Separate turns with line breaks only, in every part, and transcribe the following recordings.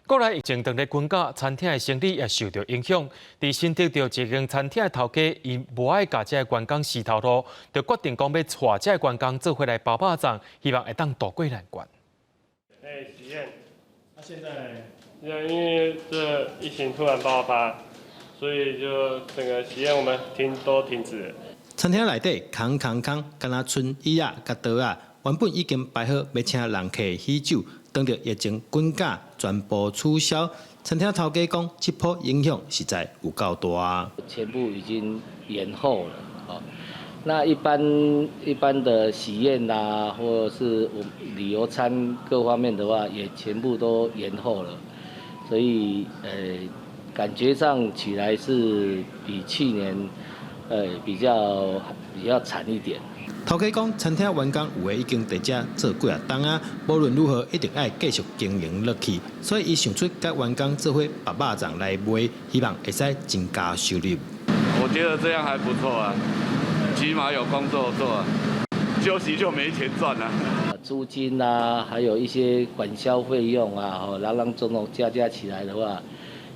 國內疫情當咧滾價，餐廳的生意也受著影響。佇新竹著一間餐廳的頭家，伊無愛共這个員工辞頭路，就決定講欲帶這个員工做伙來包肉粽，希望會當渡過難關。
哎，喜宴。
那現在，
因為這疫情突然爆發，所以就整個喜宴我們停都停止了。
餐廳內底空空空，敢若賰椅仔佮桌仔，原本已經擺好欲請人客喜酒，當著疫情滾價，全部取消。餐廳頭家講，這波影響實在有夠大。
全部已經延後了，哦。那一般的喜宴啊，或者是我旅遊餐各方面的話，也全部都延後了。所以，感覺上起來是比去年，比較慘一點。
頭家講，餐廳員工有的已經佇遮做幾若冬啊，無論如何一定愛繼續經營落去，所以伊想出佮員工做伙包肉粽來賣，希望會使增加收入。
我覺得這樣還不錯啊，起碼有工作做，休息就沒錢賺啦。
租金啊，還有一些管銷費用啊，吼，林林總總加加起來的話，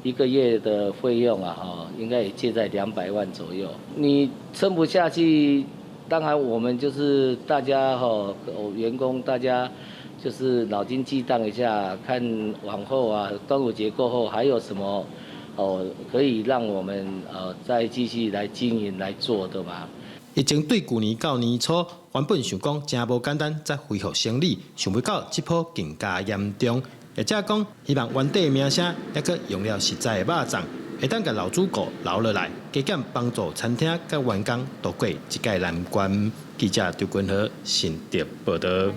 一個月的費用啊，吼，應該也介在200萬左右。你撐不下去，當然我們就是大家吼，員工大家就是腦筋激盪一下，看往後啊，端午節過後還有什麼哦，可以讓我們再繼續來經營來做的嘛。
疫情對舊年到年初，原本想講誠無簡單，才恢復生理，想袂到這波更加嚴重。業者講，希望原底名聲猶閣用了實在的肉粽，會當共老主顧留落來，加減幫助餐廳佮員工渡過這屆難關。記者張君和新竹報導。